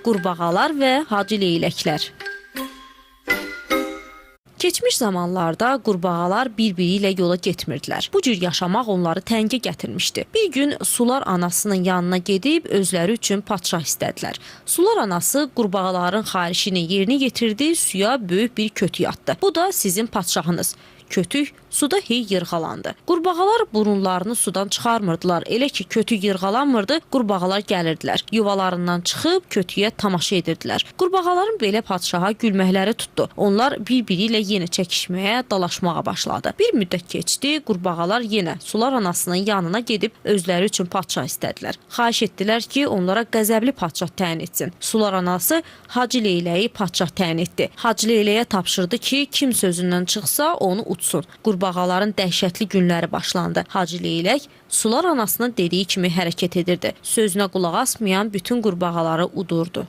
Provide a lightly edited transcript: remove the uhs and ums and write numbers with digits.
Qurbağalar və Hacı Leyləklər. Keçmiş zamanlarda qurbağalar bir-biri ilə yola getmirdilər. Bu cür yaşamaq onları təngə gətirmişdi. Bir gün sular anasının yanına gedib özləri üçün padşah istədilər. Sular anası qurbağaların xahişini yerinə yetirdi, suya böyük bir kötük atdı. Bu da sizin padşahınız. Kötük suda hey yırğalandı. Qurbağalar burunlarını sudan çıxarmırdılar. Elə ki kötük yırğalanmırdı, qurbağalar gəlirdilər. Yuvalarından çıxıb kötüyə tamaşa edirdilər. Qurbağaların belə padşaha gülməkləri tutdu. Onlar bir-biri ilə yenə çəkişməyə, dalaşmağa başladı. Bir müddət keçdi, qurbağalar yenə sular anasının yanına gedib özləri üçün padşah istədilər. Xahiş etdilər ki, onlara qəzəbli padşah təyin etsin. Sular anası Hacı Leyləyi padşah təyin etdi. Hacı Leyləyə tapşırdı ki, kim sözündən çıxsa onu utsun. Qurbağaların dəhşətli günləri başlandı. Hacı Leylək sular anasının dediyi kimi hərəkət edirdi. Sözünə qulaq asmayan bütün qurbağaları udurdu.